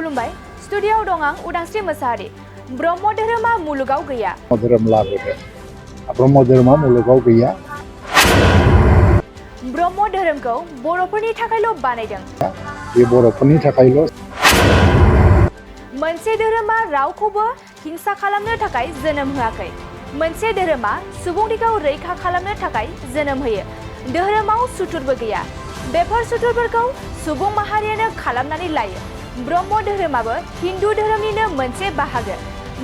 खुलुमबाय स्टुडियोआव दं आं उदांस्रि मोसाहारि। ब्रह्म धोरोमा मुलुगाव गैया। धोरोम लाबोदों। ब्रह्म धोरोमा मुलुगाव गैया। ब्रह्म धोरोमखौ बर'फोरनि थाखायल' बानायदों। बे बर'फोरनि थाखायल'। मोनसे धोरोमा रावखौबो हिंसा खालामनो थाखाय जोनोम होआखै। मोनसे धोरोमा सुबुंथिखौ रैखा खालामनो थाखाय जोनोम होयो। धोरोमाव सुथुरबो गैया। बेफोर सुथुरफोरखौ सुबुं माहारियानो खालामनानै लायो। ब्रह्म धोरोमाबो हिन्दु धोरोमनिनो मोनसे बाहागो।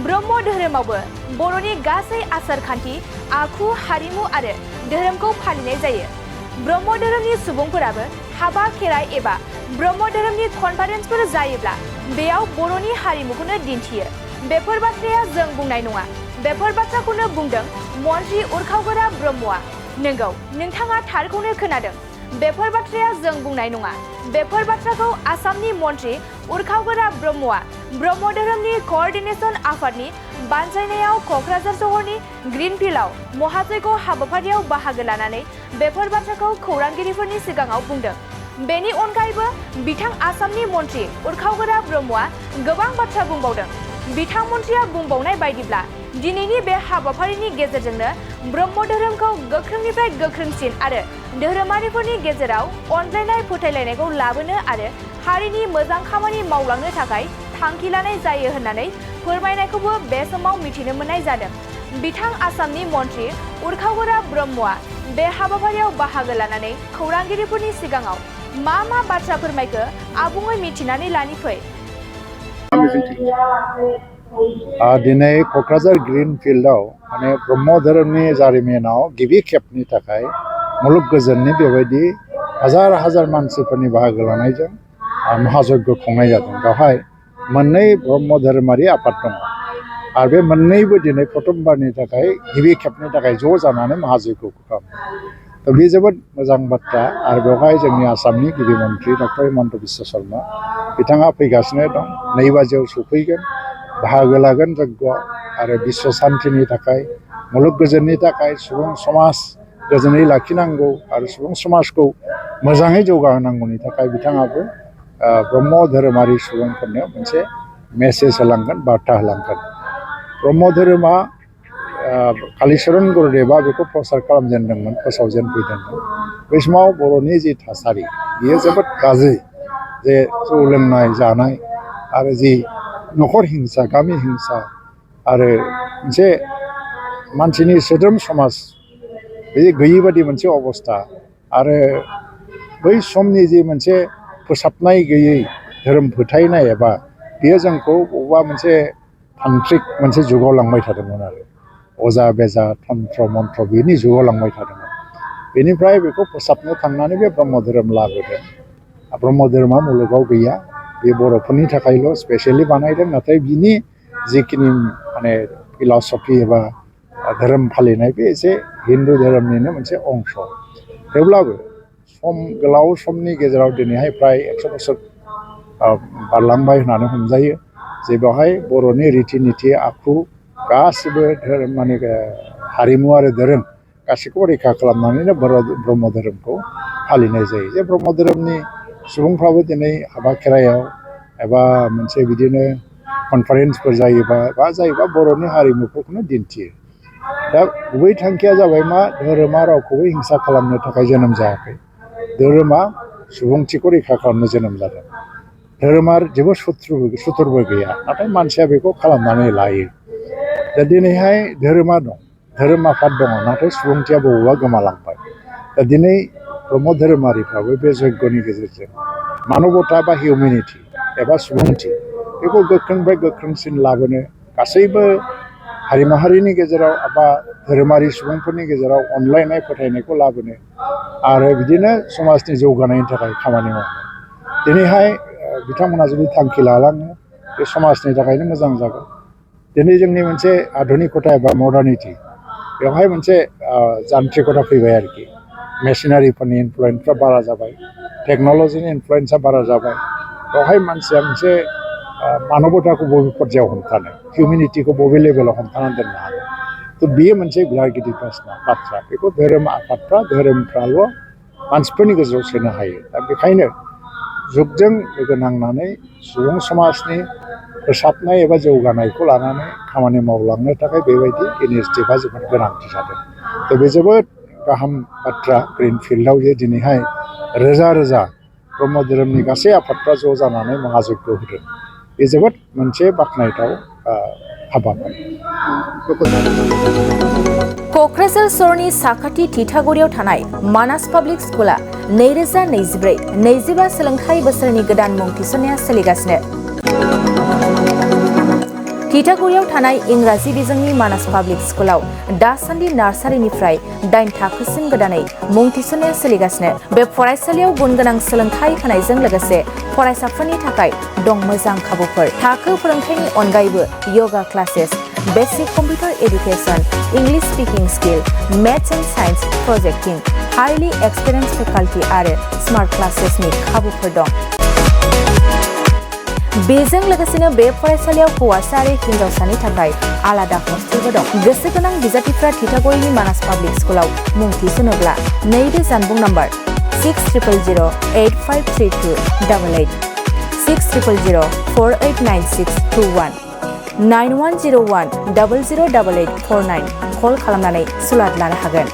ब्रह्म धोरोमावबो बर'नि गासै आसार खान्थि, आखु, हारिमु आरो धोरोमखौ फालिनाय जायो। ब्रह्म धोरोमनि सुबुंफोराबो हाबा, खेराइ एबा ब्रह्म धोरोमनि कनफारेन्सफोर जायोब्ला बेयाव बर'नि हारिमुखौनो दिन्थियो। बेफोर बाथ्राया जों बुंनाय नङा। बेफोर बाथ्राखौनो बुंदों मन्त्रि उरखावगोरा ब्रह्मआ। नंगौ, नोंथाङा थारखौनो खोनादों। बेफोर बाथ्राया जों बुंनाय नङा। बेफोर बाथ्राखौ आसामनि मन्त्रि उरखावगोरा ब्रह्मआ ब्रह्म धोरोमनि क'अर्डिनेशन आफादनि बानजायनायाव क'क्राझार सहरनि ग्रीनफिल्डआव महाजयग' हाबाफारियाव बाहागो लानानै बेफोर बाथ्राखौ खौरांगिरिफोरनि सिगाङाव बुंदों। बेनि अनगायैबो बिथां आसामनि मन्त्रि उरखावगोरा ब्रह्मआ गोबां बाथ्रा बुंबावदों। बिथां मन्त्रिया बुंबावनाय बायदिब्ला दिनैनि बे हाबाफारिनि गेजेरजोंनो ब्रह्म धोरोमखौ गोख्रोंनिफ्राय गोख्रोंसिन आरो धोरोमारिफोरनि गेजेराव अनज्लायनाय फोथायलायनायखौ लाबोनो आरो हारिनि मोजां खामानि मावलांनो थाखाय थांखि लानाय जायो होननानै फोरमायनायखौबो बे समाव मिथिनो मोननाय जादों। बिथां आसामनि मन्त्रि उरखावगोरा ब्रह्मआ बे हाबाफारियाव बाहागो लानानै खौरांगिरिफोरनि सिगाङाव मा बाथ्रा फोरमायखो आबुङै मिथिनानै लानि फै। दिनै क'क्राझार ग्रीनफिल्डआव माने ब्रह्म धोरोमनि जारिमिनाव गिबि खेबनि थाखाय मुलुग गोजोननि बेबायदि हाजार हाजार मानसिफोरनि बाहागो लानायजों महायज्ञ खुंनाय जादों। बेवहाय मोननै ब्रह्म धोरोमारि आफाद दङ आरो बे मोननैबो दिनै प्रथमबारनि थाखाय गिबि खेबनि थाखाय ज' जानानै महायज्ञखौ खालामो। दा बे जोबोद मोजां बाथ्रा आरो बेवहाय जोंनि आसामनि गिबि मन्त्रि डक्टर हिमन्त बिश्व शर्मा बिथाङा फैगासिनो दं। 2 बाजियाव सफैगोन, बाहागो लागोन यज्ञआव आरो बिश्व शान्तिनि थाखाय, मुलुग गोजोननि थाखाय, सुबुं समाज गोजोनै लाखिनांगौ आरो सुबुं समाजखौ मोजाङै जौगाहोनांगौनि थाखाय बिथाङाबो ब्रह्म धोरोमारि सुबुंफोरनो मोनसे मेसेज होलांगोन, बार्ता होलांगोन। ब्रह्म धोरोमा कालिचरन गुरुदेबा बेखौ प्रसार खालामजेनदोंमोन, फोसावजेनफैदोंमोन। बै समाव बर'नि जि थासारि बियो जोबोद गाज्रि। जे जौ लोंनाय जानाय आरो जि न'खर हिंसा, गामि हिंसा आरो मोनसे मानसिनि सोद्रोम समाज बे गैयि बादि मोनसे अबस्था आरो बै समनि जि मोनसे फोसाबनाय गैयै धोरोम फोथायनाय एबा बेयो जोंखौ बबेबा मोनसे तान्त्रिक मोनसे जुगाव लांबाय थादोंमोन आरो अजा बेजा तन्त्र मन्त्र बेनि जुगाव लांबाय थादोंमोन। बेनिफ्राय बेखौ फोसाबनो थांनानै बे ब्रह्म धोरोम लाबोदों। ब्रह्म धोरोमा मुलुगाव गैया। बे बर'फोरनि थाखायल' स्पेसियेलि बानायदों। नाथाय बिनि जिखिनि माने फिल'सफि एबा धोरोम फालिनाय बे एसे हिन्दु धोरोमनिनो मोनसे अंश। थेवब्लाबो गोलाव समनि गेजेराव दिनैहाय प्राय 100 बोसोर बारलांबाय होननानै हमजायो जे बेवहाय बर'नि रिति निति आखु गासिबो धोरोम माने हारिमु आरो धोरोम गासैखौबो रैखा खालामनानैनो ब्रह्म धोरोमखौ फालिनाय जायो। जे ब्रह्म धोरोमनि सुबुंफ्राबो दिनै हाबा खेराइयाव एबा मोनसे बिदिनो कनफारेन्सफोर जायोबा बर'नि हारिमुफोरखौनो दिन्थियो। दा गुबै थांखिया जाबाय मा, धोरोमा रावखौबो हिंसा खालामनो थाखाय जोनोम जायाखै। धोरोमा सुबुंथिखौ रैखा खालामनो जोनोम जादों। धोरोमा जेबो सुथुरबो गैया, नाथाय मानसिया बेखौ खालामनानै लायो। दा दिनैहाय धोरोमा दं, धोरोम आफाद दङ, नाथाय सुबुंथिया बबेबा गोमालांबाय। दा दिनै ब्रह्म धोरोमारिफ्राबो बे यज्ञनि गेजेरजों मानबता बा हिउमेनिटि एबा सुबुंथि बेखौ गोख्रोंनिफ्राय गोख्रोंसिन लाबोनो, गासैबो हारि माहारिनि गेजेराव एबा धोरोमारि सुबुंफोरनि गेजेराव अनलायनाय फोथायनायखौ लाबोनो आरो बिदिनो समाजनि जौगानायनि थाखाय खामानि मावनो दिनैहाय बिथांमोना जुदि थांखि लालाङो बे समाजनि थाखायनो मोजां जागोन। दिनै जोंनि मोनसे आधुनिकता एबा मडार्निटि बेवहाय मोनसे जान्त्रिकता फैबाय आरोखि। मेसिनारिफोरनि इनफ्लुयेन्सफ्रा बारा जाबाय, टेक्न'लजिनि इनफ्लुयेन्सआ बारा जाबाय। बेवहाय मानसिया मोनसे मानबताखौ बबे पर्यायाव हमथानो, हिउमेनिटिखौ बबे लेभेलाव हमथानानै दोननो हागोन। थ' बेयो मोनसे बिराद गिदिर बाथ्रा। बेखौ धोरोम आफादफ्रा, धोरोमफ्राल' मानसिफोरनि गेजेराव सोनो हायो। दा बेखायनो जुगजों लोगो नांनानै सुबुं समाजनि फोसाबनाय एबा जौगानायखौ लानानै खामानि मावलांनो थाखाय बेबायदि इनिसियेटिभा जोबोद गोनांथि जादों। दा बे जोबोद गाहाम बाथ्रा ग्रिनफिल्डआव जे दिनैहाय रोजा रोजा ब्रह्म धोरोमनि गासै आफादफ्रा ज' जानानै महायज्ञ होदों। बे जोबोद मोनसे बाख्नायथाव हाबाफारि। क'क्राझार सहरनि साखाथि थिथागुरियाव थानाय मानास पाब्लिक स्कुला 2024-25 सोलोंथाइ बोसोरनि गोदान मुं थिसननाया सोलिगासिनो। थिथागुरियाव थानाय इंराजि बिजोंनि मानास पाब्लिक स्कुलाव दासान्दि नार्सारिनिफ्राय 8 थाखोसिम गोदानै मुं थिसननाया सोलिगासिनो। बे फरायसालियाव गुनगोनां सोलोंथाइ होनायजों लोगोसे फरायसाफोरनि थाखाय दं मोजां खाबुफोर। थाखो फोरोंथायनि अनगायैबो yoga classes, basic computer education, English speaking skill, maths and science projecting, highly experience faculty आरो स्मार्ट क्लासेसनि खाबुफोर दं। बेजों लोगोसेनो बे फरायसालियाव हौवासा आरो हिन्जावसानि थाखाय आलादा हस्टेलबो दं। गोसो गोनां बिजाथिफ्रा थिथागुरिनि मानास पाब्लिक स्कुलाव मुं थिसनोब्ला नैबे जानबुं नम्बर 6000853288 6000489621 9101008849 कल खालामनानै सुलाद लानो हागोन।